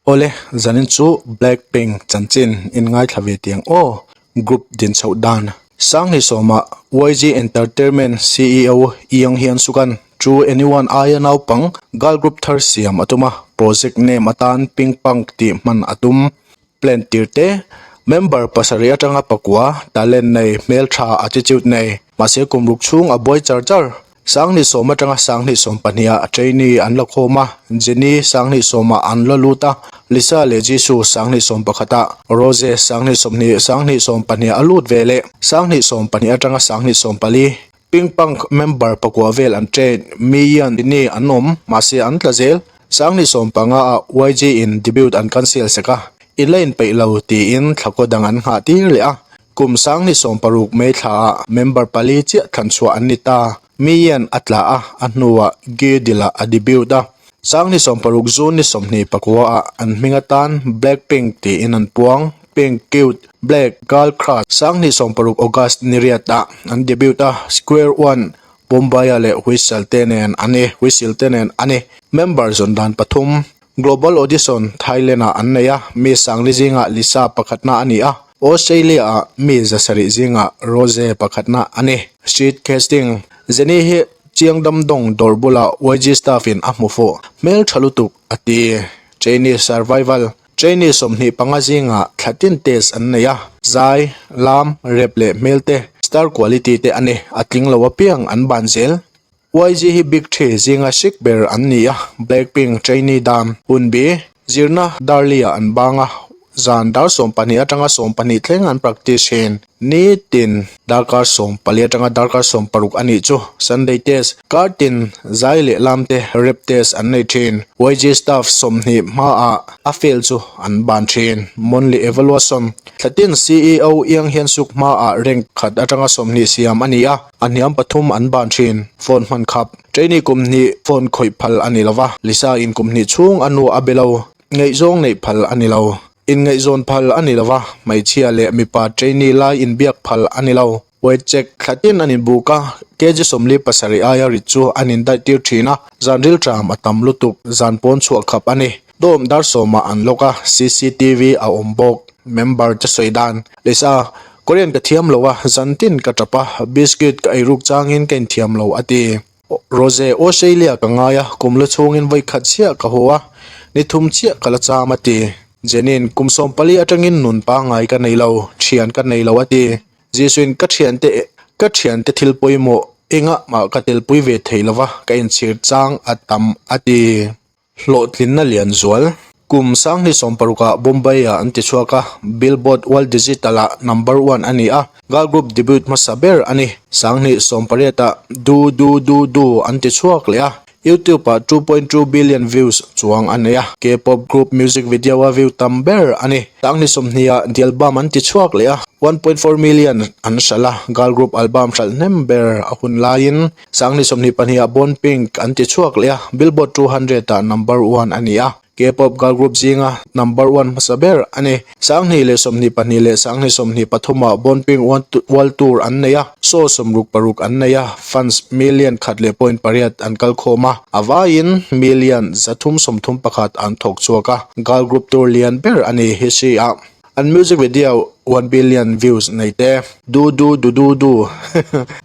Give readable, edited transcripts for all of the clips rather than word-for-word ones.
Awle, zanin chu Blackpink chanchin in ngaithla ve tiang aw, group din chhoh dan. Sanghni sawma YG Entertainment ceo Young Hyun Suk-a'n True Anyone aia naupang girl group thar siam a tum a, project name atan Pink Punk tih hman a tum. Plan tir te, member pasarih atanga pakua, talent nei, hmeltha, attitude nei, mahse kum ruk chhung a buai char char. Sanghnih sawm atanga sanghnih sawm pahniha trainee an la khawm a, Jennie sanghnih sawmah an la lut a, Lisa leh Jisoo sanghnih sawm pakhatah, Rose sanghnih sawmhnih sanghnih sawm pahniha a lut ve leh sanghnih sawm pahnih atanga sanghnih sawm pali. Ping Punk member pakua vel an train, Miyeon ni an awm, mahse an tla zel. Sanghnih sawm panga ah YG in debut an cancel sek a, in la inpeih lo tiin thlakaw dang an nghah tir leh a. Kum sanghnih 16 May thlaah member pali chiah thlan chhuah an ni ta. Mian a tla a, a hnuah Gyudil-ah a debut a. Sanghnih 60 June ni 24 ah an hming atan Blackpink tiin an puang, Pink, Cute, Black, Girl Crush. Sanghnih 16 August ni riat ah an debut a, Square One, Bombay-a leh Whistle te nen a ni, Whistle te nen a ni. Member zawn dan pathum. Global Audition Thailand-ah an nei a, mi sangli zingah Lisa pakhatna a ni a, Australia-ah mi zasarih zingah Rose pakhatna a ni. Street Casting, Jennie hi Chiang Damdawng dawr bulah YG staff-in a hmu fuh, hmel tha lutuk a ti. Chinese Survival, Chinese 25 zingah thla tin test an nei a, zai, lam, rap leh hmel te, star quality te a ni, a tling lo apiang an ban zel. YG hi Big Three zinga sik ber an ni a, Blackpink, Trainee Dan, Hunbi, zirna Darley-ah an bang a, zan dar 12 atanga 12 thleng an practice thin. Nitin darkar 14 atanga darkar 16 a nih chu Sunday test, kar tin zai leh lam te rap test an nei thin. YG staff 20 hmaah a fail chu an ban thin. Monthly evaluation, Thlatin CEO Iang hian suk hmaah rank khat atanga 20 siam a ni a, A hniam pathum an ban thin. Phone hman khap. Trainee kum hnih phone khawih phal a ni lo va, Lisa in kum hnih chhung a nu a be lo. Ngaihzawng neih phal a ni lo. Inngaihzawn phal a ni lo va, hmeichhia leh mipa trainee lai inbiak phal a ni lo. Weight check thla tin an inbuk a, kg 47 aia rit chu an indaih tir thin a, zan rilṭam a tam lutuk, zan pawn chhuah khap a ni. Dawm dar sawmah an lawk a, cctv a awm bawk. Member te sawi dan, Lisa, Korean ka thiam lo a, zan tin ka tap a, biscuit ka ei ruk changin ka inthiam lo a ti. Rose, Australia ka ngai a, kum la chhungin vawi khat chiah ka haw a, ni thum chiah ka la cham a ti. Jenin, Kum 14 atangin nun pangngai ka nei lo, thian ka nei lo a ti. Jesuin, Ka thiante, ka thiante thil pawimawh engah mah ka telpui ve thei lo va, ka inchhir chang a tam a ti. Hlawhtlinna lian zual. Kum sanghnih sawmparukah Bombay-ah an ti chhuak a, Billboard World Digital-ah number one a ni a, girl group debut hmasa ber a ni. Sanghnih sawmpariatah Du Du Du Du an ti chhuak leh a, YouTube-ah 2.2 billion views chuang a nei a, K-pop group music video-a view tam ber a ni. Sanghnih sawmhnihah The Album an ti chhuak leh a, 1.4 million an hralh a, girl group album hralh hnem ber a hun laiin. Sangni 22 ah Born Pink an ti chhuak leh a, Billboard 200 ah number one a ni a, K-pop girl group zinga number one hmasa ber a ni. Sangni leh 22 leh sangni 23 ah Born Pink World Tour an nei a, show 66 an nei a, fans million khat leh point pariat an kal khawm a, a vaiin million 331 an thawk chhuak a, girl group tour lian ber a ni history ah. An music video 1 billion views nei te. Du Du Du Du Du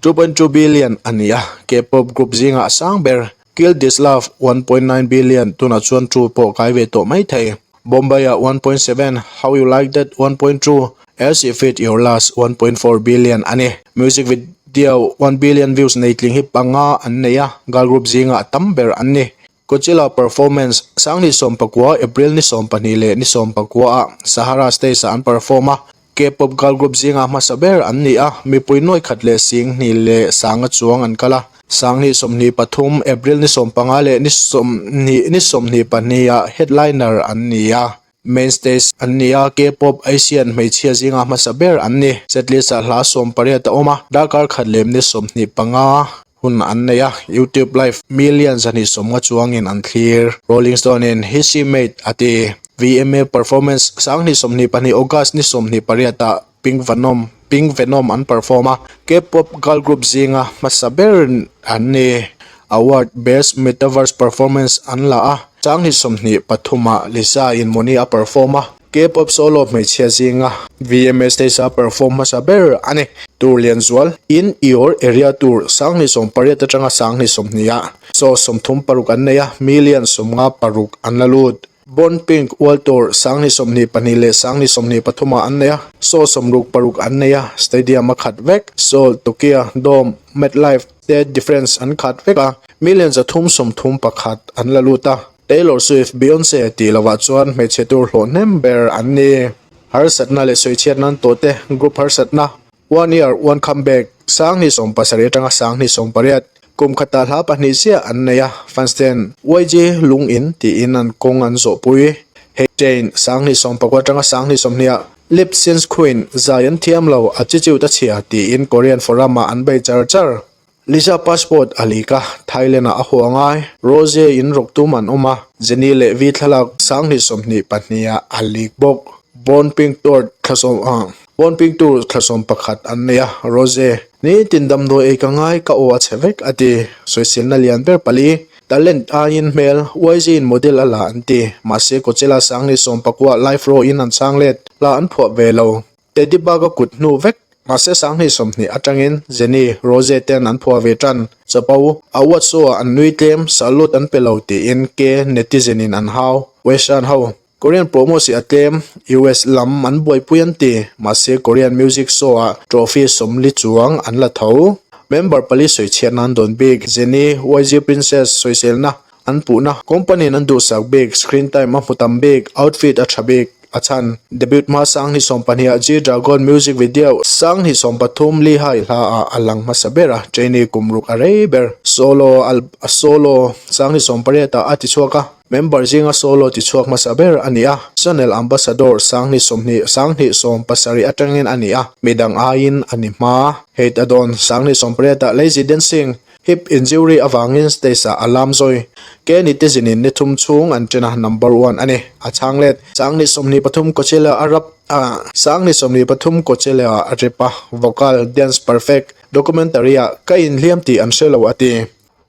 2.2 billion a ni a, K-pop group zingah a sang ber. Kill This Love 1.9 billion tunah chuan two pawh kai ve tawh mai thei. Bombay-ah 1.7, How You Like That 1.2, As If It Your Last 1.4 billion a ni. Music video 1 billion views nei tling hi panga an nei a, girl group zingah a tam ber an ni. Coachella performance, Sanghnih 19, April ni 12 leh ni 19 ah Sahara Stage ah an perform a, K-pop girl group zinga hmasa ber an ni a, mipui nuai khat leh sing hnih leh sanga chuang an kal a. Sanghnih 23, April ni 15 leh ni 20 ni 22 ah headliner an ni a, main stage an ni a, K-pop Asian hmeichhia zinga hmasa ber an ni. Setlist ah hla 18 a awm a, darkar khat lem ni 25. Hun an nei a, YouTube live million 250 chuangin an thlir. Rolling Stone-in Hissy Mate a ti. VMA performance 2022 August ni 28 ah Pink Venom Pink Venom an perform a, K-pop girl group zinga hmasa ber an ni. Award Best Metaverse Performance an la a, 2023 ah Lisa in Money a perform a, K-pop solo hmeichhia zinga VMA stage a perform hmasa ber a ni. Tour lian zual, In Your Area Tour 2008 atanga 2020 ah show 36 an nei a, million 56 an la lut. Born Pink World Tour 2022 leh 2023 ah an nei a, show 66 an nei a, stadium a khat vek. Seoul, Tokyo, Dome, MetLife, State Defence an khat vek a, million 331 an la lut a. Taylor Swift, Beyonce tih lovah chuan hmeichhe tur hlawh hnem ber an ni. Harsatna leh sawichhiat nan tawh te group harsatna, One Year, One Comeback, 2017 atanga 2018, kum khatah hla pahnih chiah an nei a, fans ten YG lung in tiin an kawng an zawhpui. Hei Chain, 2019 atanga 2020 ah Lip Sync Queen zai an thiam lo, attitude a chhia tiin Korean forum ah an bei char char. Lisa passport a leak a, Thailand ah a haw angai. Rose in rawk tum an awm a, Jennie leh V thlalak 2022 ah a leak bawk. Born Pink Tour thla sawm ah Born Pink Tour thla sawm pakhat an nei a, Rose nitin damdawi ei ka ngai ka aw a chhe vek a ti. Sawiselna lian ber pali Talent aiin hmel YG in model a la an ti. Mahse Coachella 2019 live row in an chhang let, hla an phuah ve lo. Teddy bag a kut hnu vek. Mahse 2020 atangin Jennie, Rose ten an phuah ve tan. Chapo, award show ah an nui tlem, salute an pe lo tiin K netizen in an hau. Western ho, Korean promo si a tlem, US lam an buaipui an ti. Mahse Korean music show ah trophy 40 chuang an la tho. Member pali sawichhiat nan dawn bik, Jennie, YG Princess sawiselna an puhna, company in an duhsak bik, screen time a hmu tam bik, outfit a tha bik, a chhan. Debut hma 2020 ah G-Dragon music video 2023 Lehigh hla ah a lang hmasa ber a, trainee kum ruk a rei ber. Solo al solo 2018 ah a ti chhuak a, member zinga solo ti chhuak hmasa ber a ni a, Chanel ambassador 2020 2017 atangin a ni a, midang aiin a ni hma. Hate a dawn 2018 ah Lazy Dancing Hip injury avangin stage ah a lam zawi. Ke ni te zinin ni thum chhung an ṭen a, number one a ni. A chhang let. 2023 Coachella a rap a, 2023 Coachella ah a rap a, vocal, dance perfect, documentary ah ka inhliam tih an hre lo a ti.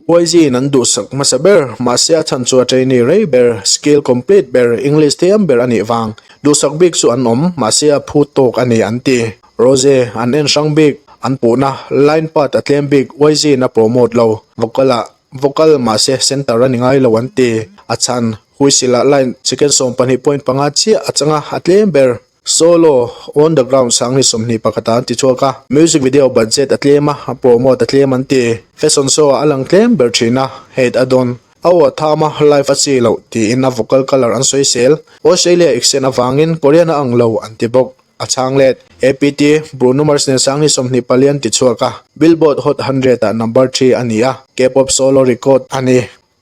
YG in an duhsak hmasa ber, mahse a chhan chu a trainee rei ber, skill complete ber, English thiam ber a nih vang. Duhsak bik chu an awm, mahse a phu tawk a ni an ti. Rose, an en hrang bik, an puhna, line part a tlem bik, YG in a promote lo, vocal ah vocal mahse center a ni ngai lo an ti. A chhan, whistle ah line second 12.5 chiah a chang a, a tlem ber. Solo, on the ground 2021 ah an ti chhuak a, music video budget a tlem a, a promote a tlem an ti. Fashion show ah a lang tlem ber thin a, hate a dawn. A aw a tham a, live a chi loh tiin a vocal colour an sawisel. Australia accent avangin Korean a ang lo an ti bawk. A chhang let. APT, Bruno Mars nen 2024 an ti chhuak a, Billboard Hot 100 ah number three a ni a, K-pop solo record a ni.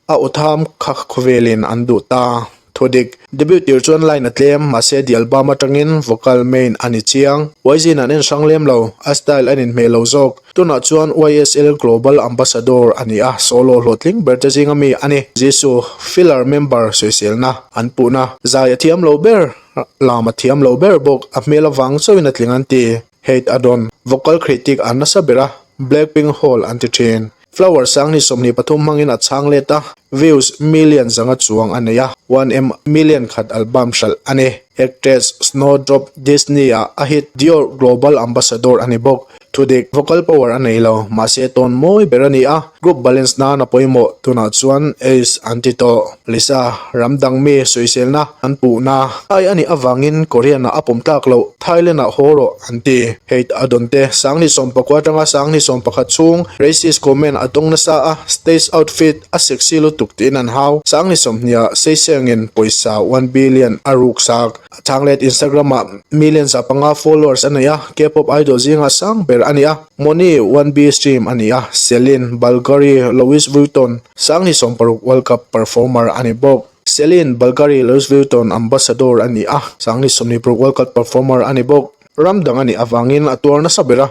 A utham kha khawvelin an duh ta. Thudik, debut tir chuan line a tlem, mahse the album atangin vocal main a ni chiang. YG in an en hrang lem lo, a style an inhmeh lo zawk. Tunah chuan YSL Global Ambassador a ni a, solo hlawhtling ber te zinga mi a ni. Jisoo, filler member sawiselna an puhna zai a thiam lo ber. Lam a thiam lo ber bawk, a hmel avang chauhin a tling an ti. Hate a dawn. Vocal critic an nasa ber a, Blackpink Hall an ti thin. Flower 2023 hmangin a chhang let a, views million zanga chuang a nei a, 1M million khat album hralh a ni. Actress Snowdrop Disney ah a hit Dior Global Ambassador a ni bawk. Thudik, vocal power a nei lo, mahse tawn mawi ber a ni a, group balance nan a pawimawh, tunah chuan Ace an ti tawh. Lisa, ram dang mi sawiselna an puhna ai a nih avangin Korean ah a pawm tlak loh, Thailand ah haw rawh an ti. Hate a dawn te, 2019 atanga 2021 chhung racist comment a dawng nasa a, stage outfit a sexy lutuk tiin an hau. 2020 ah Seisengin pawisa one billion a ruksak. A chhang let Instagram ah million za panga followers a nei a, K-pop idol zinga sang ber a ni a, Money 1B stream a ni a, Celine, Bulgari, Louis Vuitton, 2016 World Cup performer a ni bawk. Celine, Bulgari, Louis Vuitton ambassador a ni a, 2016 World Cup performer a ni bawk. Ram dang a nih avangin a tuar nasa ber a,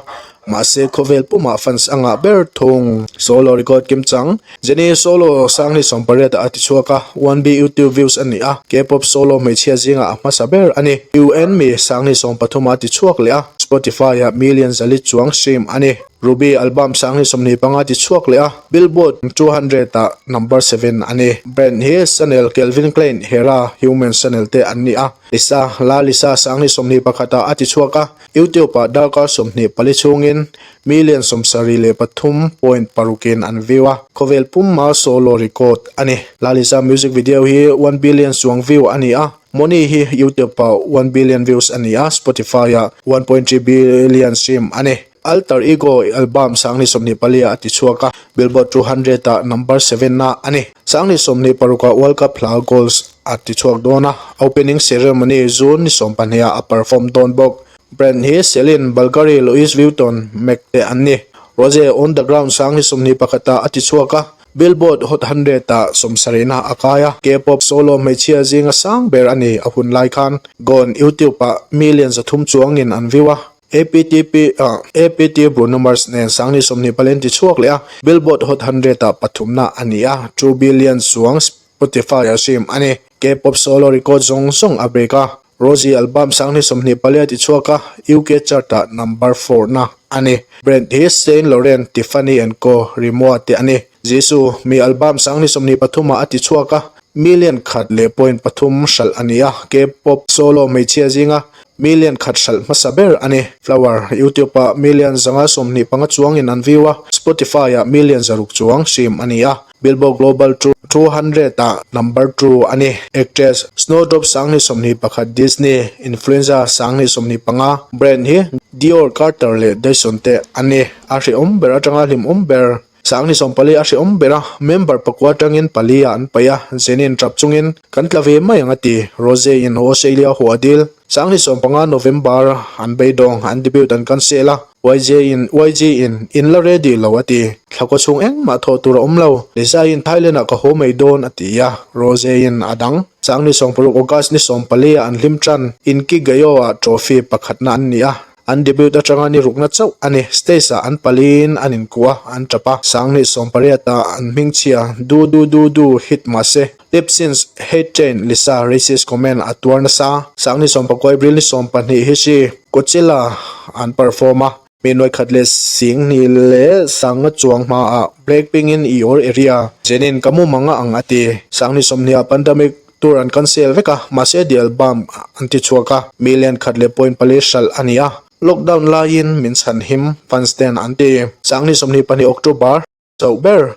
mahse khawvel pumah fans a ngah ber thung. Solo record kim chang, Jennie solo 2018 ah a ti chhuak a, 1B YouTube views a ni a, K-pop solo hmeichhia zingah a hmasa ber a ni. You and Me 2023 ah a ti chhuak leh a. Spotify-ah million 400 chuang stream a ni. Ruby album 2025 ti chhuak leh a, Billboard 200-ah number 7 a ni. Brand hi Chanel, Calvin Klein, Hera, Human Chanel te an ni a. Lisa, La Lisa 2021-ah a ti chhuak a, YouTube-ah darkar 24 chhungin million 73.6 in an view a, khawvel pumma solo record a ni. La Lisa music video hi 1 billion chuang view a ni a, Money hi YouTube-ah 1 billion views a ni a, Spotify-ah 1.3 billion stream a ni. Alter Ego album 2024 ah a ti chhuak a, Billboard 200 ah number 7 na a ni. 2026 ah World Cup hla Goals a ti chhuak dawn a, opening ceremony June ni 12 ah a perform dawn bawk. Brand hi Celine, Bulgari, Louis Vuitton, Mac te an ni. Rose On The Ground 2021 ah a ti chhuak a, Billboard Hot 100 ah 70 na a kai a, K-pop solo hmeichhia zinga sang ber a ni a hun lai khan. Gone YouTube ah million 300 chuangin an view a, APTP ah APT Bruno Mars nen 2024 ti chhuak leh a, Billboard Hot 100 ah pathumna a ni a, 2 billion chuang Spotify a stream a ni. K-pop solo record zawng zawng a break a, Rosie album 2024 ti chhuak a, UK chart ah number 4 na a ni. Brand hi Saint Laurent, Tiffany and Co, Rimowa te a ni. Jisoo, mi album 2023 ah a ti chhuak a, million 1.3 hralh a ni a, K-pop solo hmeichhia zinga million 1 hralh hmasa ber a ni. Flower, YouTube ah million 125 chuangin an view a, Spotify ah million 600 chuang stream a ni a. Billboard Global 200 ah number 2 a ni. Actress, Snowdrop 2021 Disney Influenza 2025 brand hi Dior, Carter leh Dyson te a ni. A hrehawm ber atanga hlimawm ber 2024 a hrehawm ber a, member pakua atangin pali ah an paih a, Jenin tap chungin kan tla ve mai ang a ti. Rose in Australia haw a dil. 2025 November an beidawng, an debut an cancel a. YJ in YG in in la ready lo a ti. Thlakaw chhung engmah thawh tur a awm lo. Lisa in Thailand ah ka haw mai dawn a ti a. Rose in a dang. 2026 August ni 14 ah an hlim tan. Inkigayo ah trophy pakhatna an ni a. An debut atanga ni rukna chauh a ni. Stage ah an paliin an inkuah a, an tap a. 2018 ah an hmingchhia Du Du Du Du hit mahse Lip Sync Hate Train Lisa racist comment a tuar nasa. 2019 April ni 12 hi si Coachella an perform a, mi nuai khat leh sing hnih leh sanga chuang hmaah Blackpink in i awr area Jenin ka mu mang a ang a ti. 2020 ah pandemic tour an cancel vek a, mahse the album an ti chhuak a, million 1.4 hralh a ni a. Lockdown laiin min chhan him fans ten an ti. 2022 October chauh ber.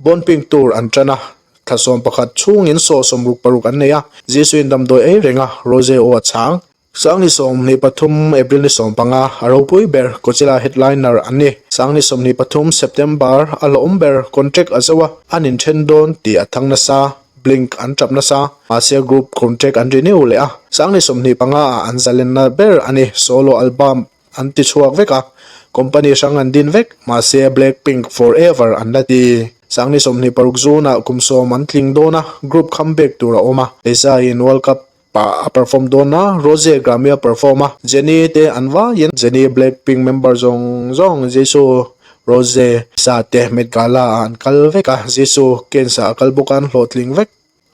Bonping tur an tan a, thla 11 chhungin saw 66 an nei a, Jesuin damdawi ei reng a, Rose aw a chhang. 2023 April ni 15, a ropui ber Coachella headliner an ni. 2023 September a hlawhawm ber contract a zo a, an inthen dawn tih a thang nasa, Blink an tap nasa, mahse group contract an renew leh a, 2025 ah an zalenna ber a ni, solo album an ti chhuak vek a, company hrang an din vek, mahse Blackpink forever an la ti. 2026 June ah kum 10 an tling dawn a, group comeback tur a awm a, Lisa in World Cup ah a perform dawn a, Rose Grammy a perform a, Jennie te an vaiin Jennie Blackpink member zawng zawng Jisoo, Rose, Lisa te Met Gala ah an kal vek a, Jisoo Cannes ah a kal bawk a an hlawhtling vek.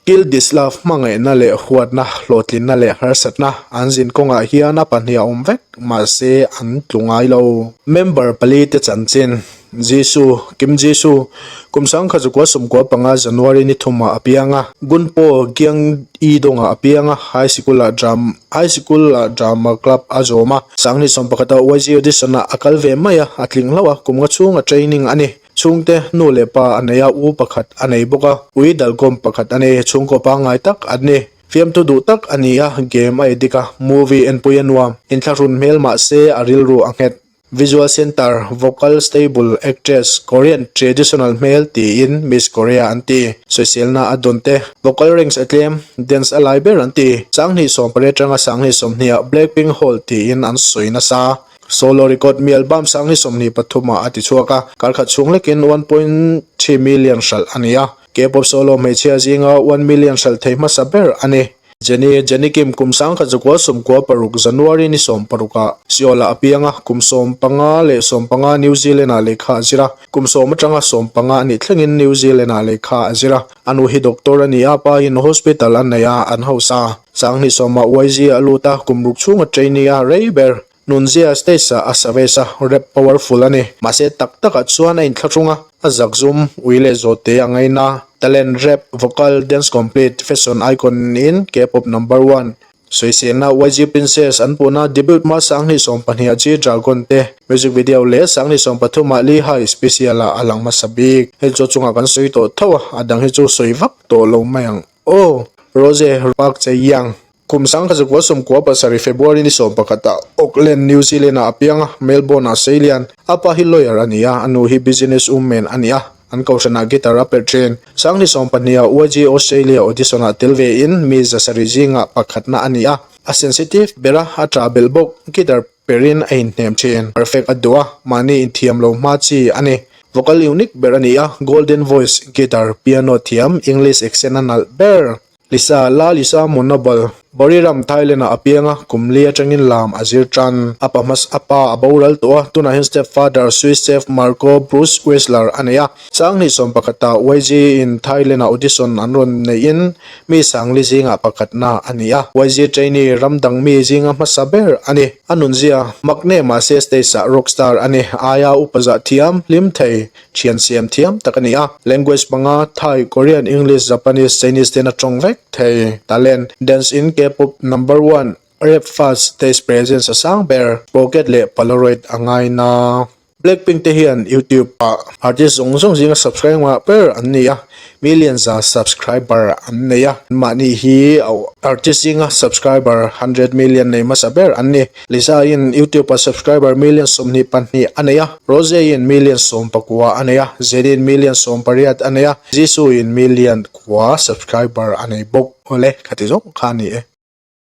Kill This Love hmangaihna leh huatna, hlawhtlinna leh harsatna an zin kawngah hian a pahnih a awm vek, mahse an tlu ngai lo. Member pali te chanchin, Jisoo, Kim Jisoo, kum 1995 January ni thumah a piang a, Gunpo Gyeonggi-dongah a piang a, high sikul-ah dram high sikul-ah drama club a zawm a, 2011-ah YG audition-ah a kal ve mai a, a tling hlauh a, kum nga chhunga training a ni. Chhungte nu leh pa a nei a, u pakhat a nei bawk a, ui dalkawm pakhat a nei, chhungkaw pangngai tak an ni. Fiamtu duh tak a ni a, game a edit a, movie enpui a nuam, inthlahrun hmel mah se a rilru a nghet. Visual center, vocal stable, actress, Korean traditional hmel tiin Miss Korea an ti. Sawiselna a dawn te, vocal range a tlem, dance a lai ber an ti. 2018 atanga 2020 ah Blackpink Hall tiin an sawi nasa. Solo record mi album 2023 ah a ti chhuak a, karkhat chhung lekin 1.3 million hralh a ni a. K-pop solo hmeichhia zinga 1 million hralh thei hmasa ber a ni. Jennie, Jennie Kim kum 1996 January ni 16 ah Seoul ah a piang a, kum 15 leh 15 New Zealand ah lehkha a zir a, kum 10 atanga 15 a nih thlengin New Zealand ah lehkha a zir a. A nu hi doctor a ni a, pa in hospital a nei a, an hausa. 2010 ah YG a lut a, kum ruk chhunga trainee a rei ber. Nunzia stage ah a savage a, rap powerful a ni. Mahse tak takah chuan a inthlahrung a, a zakzum, ui leh zawhte a ngaina. Talent, rap, vocal, dance complete, fashion icon in K-pop number one. Sawiselna YG Princess an puhna debut hma 2020 ah G-Dragon te music video leh 2023 ah Lee Hi special ah a lang hmasa bik. Hei chu a chungah kan sawi tawh tho a, a dang hi chu sawi vak tawh lo mai ang aw. Rose Park Chae-young. Kum 1997 February ni 11 ah Auckland, New Zealand ah a piang a, Melbourne ah seilian. A pa hi lawyer a ni a, a nu hi business woman a ni a. An kohhranah guitar a perh thin. 2020 ah YG Australia audition ah tel ve in mi 700 zingah pakhatna a ni a. A sensitive ber a, a tah belh bawk. Guitar perin a inhnem thin. Perfect a duh a, mahni inthiam lo hma chi a ni. Vocal unique ber a ni a, golden voice, guitar, piano thiam, English accent a nalh ber. Lisa, La Lisa Monobal, Buriram, Thailand ah a piang a, kum li atangin lam a zir tan. A pa hmas a pa a boral tawh a, tunah hian step father Swiss chef Marco Bruce Wessler a nei a. 2011 ah YG in Thailand ah audition an rawn neihin mi sangli zingah pakhatna a ni a. YG trainee ram dang mi zinga hmasa ber a ni. A nunzia mak nge mahse stage ah rockstar a ni. Aia upa zah thiam, hlim thei. Thian siam thiam tak a ni a. Language panga, Thai, Korean, English, Japanese, Chinese ten a tawng vek thei. Talent, Dance in K-pop number one, rap fast, stage presence a sang ber, pocket leh polaroid a ngaina. Blackpink te hian YouTube ah artist zawng zawng zinga subscribe ngah ber an ni a, million za subscriber an nei a. Anmahni hi artist zinga subscriber 100 million nei hmasa ber an ni. Lisa in YouTube ah subscriber million 22 a nei a, Rose in million 19 a nei a, Jennie in million 18 a nei a, Jisoo in million kua subscriber a nei bawk. Awle, khati zawng kha a ni e.